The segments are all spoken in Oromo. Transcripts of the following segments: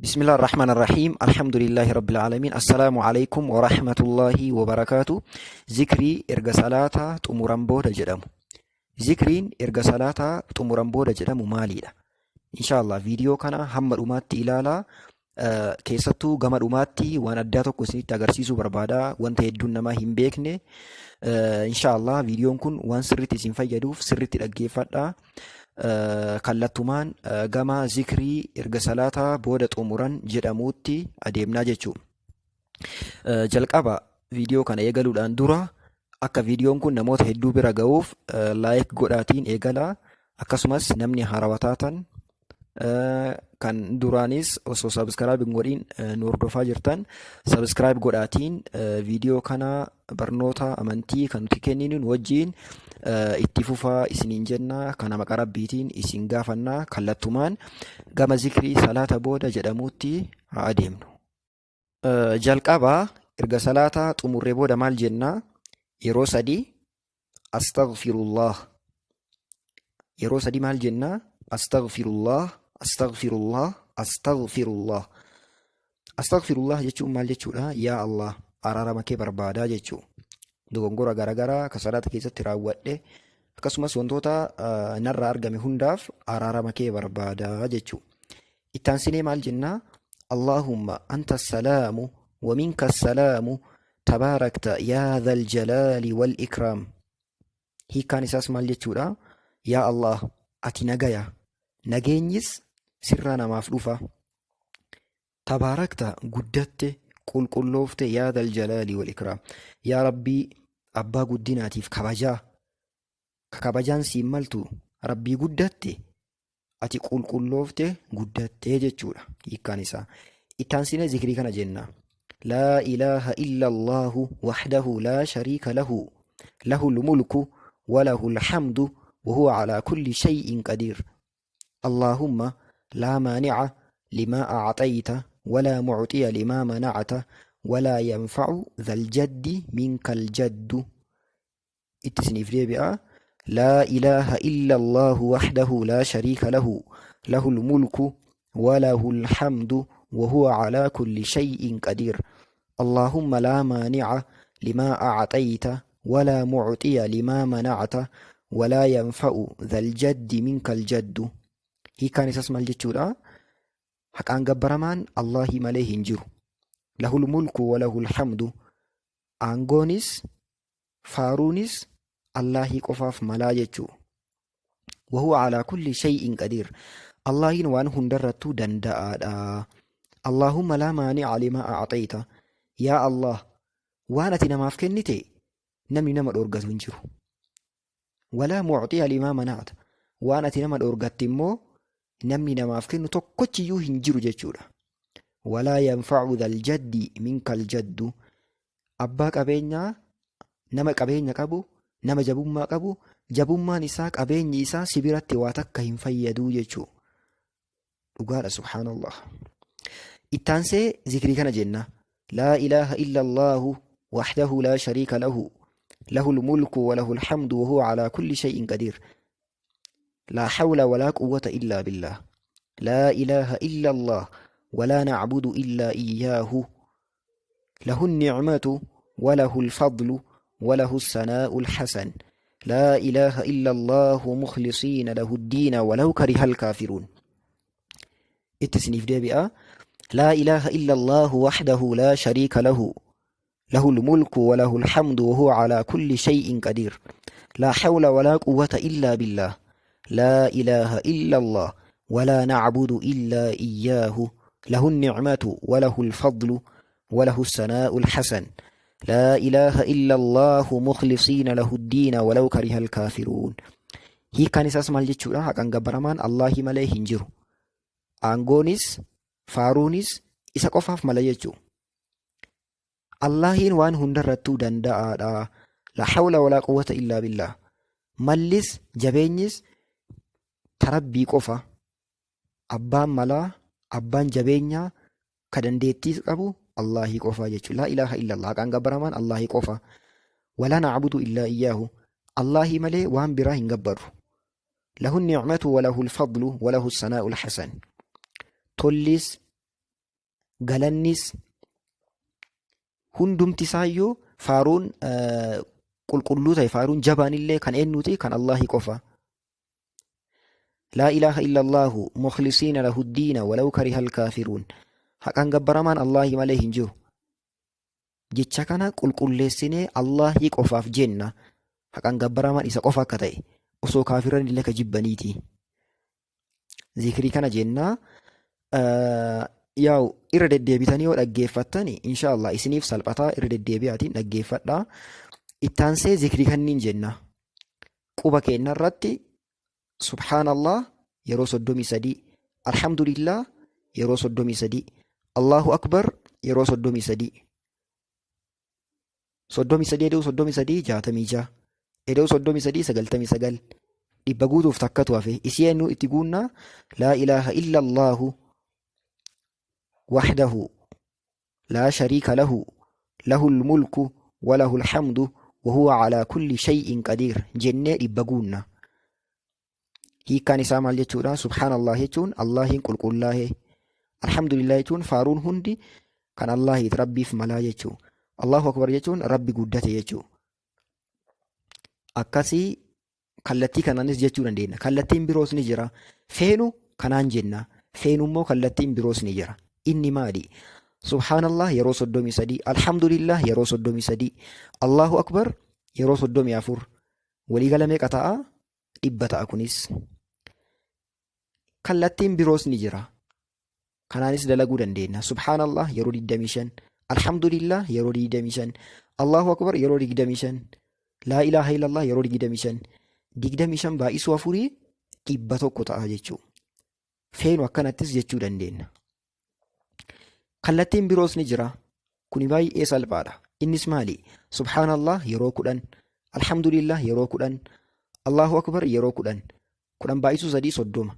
Bismillah ar-Rahman ar-Rahim. Alhamdulillahi Rabbil Alamin. Assalaamu alaikum wa rahmatullahi wa barakaatu. Zikrii erga salaataa xumuran booda jedhamu. Zikriin erga salaataa xumuran booda jedhamu maaliidha? Inshaallah viidiyoo kana hamma dhumaatti ilaalaa. Keessattuu gama dhumaatti waan addaa tokko isinitti agarsiisuu barbaada. Wanta hedduun namaa hin beekne. Inshaallah viidiyoon kun waan sirriitti isin fayyaduuf sirriitti dhaggeeffadhaa. Kallattumaan gama zikrii erga salaataa booda xumuran jedhamuutti adeemnaa jechuudha. Jalqaba viidiyoo kana eegaluudhaan dura akka viidiyoon kun namoota hedduu bira ga'uuf like godhaatiin eegalaa. Akkasumas namni haarawaa taatan, kan duraanis osoo subscribe hin godhin nu hordofaa jirtan, subscribe godhaatiin viidiyoo kana barnoota amantii kan nuti kenninu nu wajjiin itti fufaa isiniin jenna. Kana maqaa Rabbiitiin isin gaafannaa. Kallattumaan gama zikrii salaata booda jedhamuutti haa adeemnu. Jalqaba erga salaata xumurree booda maal jennaa? Yeroo sadii astaghfirullah. Yeroo sadii maal jennaa? Astaghfirullah, astaghfirullah, astaghfirullah. Astaghfirullah jechuun maal jechuudha? Yaa Allah, araarama kee barbaadaa jechuu. Dogongora garaagaraa ka salaata keessatti raawwadhe, akkasumas wantoota narraa argame hundaaf araarama kee barbaadaa jechuu. Ittaansinee maal jennaa? Allahumma anta salaamu wa minka salaamu, tabaarakta yaa dhal jalaali wal ikraam. Hiikkaan isaas maal jechuudha? Yaa Allah, ati nagaya. Nageenyis sirraa namaaf dhufa. Tabaarakta, guddatte, qulqulloofte, yaa dhal jalaali wal ikraam. Yaa Rabbii abbaa guddinaatiif kabajaa. Ka kabajaan siin maltu Rabbii, guddatte, ati qulqulloofte, guddattee jechuudha hiikkaan isaa. Ittaansinee zikrii kana jenna. Laa ilaaha illa Allahu wahdahu laa shariika lahu, lahul mulku wa lahul hamdu wa huwa alaa kulli shay'in qadiir. Allaahumma laa maani'a limaa a'xayta, walaa mu'xiya limaa mana'ata, walaa yanfa'u dhal jaddi minkal jaddu. Itti isiniif deebi'a. Laa ilaaha illa Allahu wahdahu laa shariika lahu, lahul mulku wa lahul hamdu wa huwa alaa kulli shay'in qadiir. Allaahumma laa maani'a limaa a'xayta, walaa mu'xiya limaa mana'ta, walaa yanfa'u dhal jaddi minkal jaddu. Hiikkaan isaas maal jechuudha? Haqaan gabbaramaan Allaahii malee hin jiru. Lahul mulku wa lahul hamdu. Aangoonis faaruunis Allaahii qofaaf malaa jechuu. Wahuwa alaa kulli shay'in qadiir. Allaahiin waan hundarrattuu danda'aadha. Allaahumma laa maani'a limaa a'xayta. Yaa Allah, waan ati namaaf kennite namni nama dhoorgatu hin jiru. Walaa mu'xiya limaa mana'ata. Waan ati nama dhoorgatte immoo namni namaaf kennu tokkochiyyuu hin jiru jechuudha. Walaa yanfa'u dhal jaddi minkal jaddu. Abbaa qabeenyaa, nama qabeenya qabu, nama jabummaa qabu, jabummaan isaa, qabeenyi isaa si biratti waa takka hin fayyaduu jechuu. Dhugaadha, subhaanallah. Ittaansee zikrii kana jenna. Laa ilaaha illa Allaahu wahdahu laa shariika lahu, lahul mulku wa lahul hamdu wa huwa alaa kulli shay'in qadiir. Laa hawla walaa quwwata illaa billaah. Laa ilaaha illa Allah walaa na'budu illaa iyyaahu. Lahu ni'matu wa lahul fadlu wa lahu sanaa'ul hasan. Laa ilaaha illa Allahu mukhlisiina lahu ddiina walaw karihal kaafiruun. Itti isiniif deebi'a. Laa ilaaha illa Allahu wahdahu laa shariika lahu. Lahul mulku wa lahul hamdu wa huwa alaa kulli shay'in qadiir. Laa hawla walaa quwwata illaa billaah. Laa ilaaha illa Allah walaa na'budu illaa iyyaahu. Lahu ni'matu wa lahul fadlu wa lahu sanaa'ul hasan. Laa ilaaha illa Allahu mukhlisiina lahu ddiina walaw karihal kaafiruun. Hiikkaan isaas maal jechuudha? Haqaan gabbaramaan Allaahii malee hin jiru. Aangoonis faaruunis isa qofaaf mala jechuudha. Allaahiin waan hundarrattuu danda'aadha. La hawla walaa quwwata illaa billaah. Mallis jabeenyis ta Rabbii qofa. Abbaan malaa, abbaan jabeenyaa, ka dandeettiis qabu Allaahii qofa jechuudha. Laa ilaaha illallah. Haqaan gabbaramaan Allaahii qofa. Walaa na'budu illaa iyyaahu. Allaahii malee waan biraa hin gabbarru. Lahu ni'matu wa lahul fadlu wa lahu sanaa'ul hasan. Tollis Galannis hundumti isaayyuu faaruun qulqulluu ta'e, faaruun jabaan illee kan eenyuuti? Kan Allahi qofa. Laa ilaaha illallaahu mukhlisiina lahu ddiina walaw karihal kaafiruun. Haqaan gabbaramaan Allahi malee hin jiru. Jecha kana qulqulleessinee Allahi qofaaf jenna. Haqaan gabbaramaan isa qofa akka ta'e osoo kaafirran illee ka jibbaniiti. Zikrii kana jennaa. Yaa'u irra deddeebitanii yoo dhaggeeffattan insha Allah isiniif salphataa, irra deddeebi'aatiin dhaggeeffadhaa. Ittaansee zikrii kanniin jenna. Quba keenya irratti subhaanallah yeroo 33, alhamdulillah yeroo 33, Allahu akbar yeroo 33. 33 eda'uu 33 66, eda'uu 33 99, 100 guutuuf takkatu hafe. Isii eenyu itti guunnaa? Laa ilaaha illa Allahu wahdahu laa shariika lahu lahul mulku wa lahul hamdu wa huwa alaa kulli shay'in qadiir jennee 100 guunna. Hiikkaan isaa maal jechuudha? Subhaanallah jechuun Allahiin qulqullaa'e. Alhamdulillah jechuun faaruun hundi kan Allahiit, Rabbiif malaa jechuu. Allahu akbar jechuun Rabbi guddate jechuu. Akkasii kallattii kanaanis jechuu dandeenya. Kallattiin biroos ni jira. Feenu kanaan jenna. Feenu immoo kallattiin biroos ni jira. Inni maali? Subhaanallah yeroo 33, Alhamdulillah yeroo 33, Allahu akbar yeroo 34. Waliigala meeqa ta'a? 100 ta'a kunis. Kallattiin biroos ni jira. Kanaanis dalaguu dandeenya. Subhaanallah yeroo 25, Alhamdulillah yeroo 25, Allahu akbar yeroo 25, Laa ilaaha illallah yeroo 25. 25 baay'isuu afurii 100 ta'a jechuudha. Feenu akkanattis jechuu dandeenya. Kallattiin biroos ni jira. Kuni baay'ee salphaadha. Innis maali? Subhaanallah yeroo 10, Alhamdulillah yeroo 10, Allahu akbar yeroo 10. 10 baay'isuu 3 30.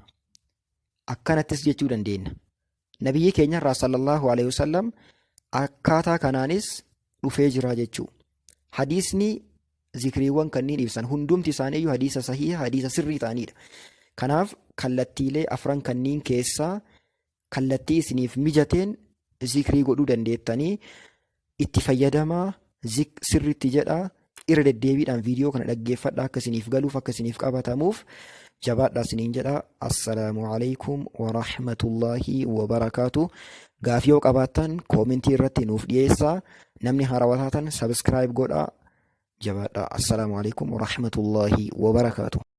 Akkanattis jechuu dandeenya. Nabiyyi keenya irraa sallallahu alaihi wasallam akkaataa kanaanis dhufee jira jechuu. Hadiisni zikriiwwan kanneen ibsan hundumti isaaniiyyuu hadiisa sahiha, hadiisa sirrii ta'anidha. Kanaaf kallattiilee afran kanniin keessaa kallattii isiniif mijateen zikrii godhuu dandeettanii itti fayyadamaa, sirriitti jedhaa, irra deddeebiidhaan viidiyoo kana dhaggeeffadhaa akka isiniif galuuf, akka isiniif qabatamuuf jabaadhaa isiniin jedha. Assalaamu alaikum wa rahmatullaahi wa barakaatu. Gaafii yoo qabaattan koomentii irratti nuuf dhiyeessaa. Namni haarawaa taatan sabiskiraayib godhaa. Jabaadhaa. Assalaamu alaikum wa rahmatullaahi wa barakaatu.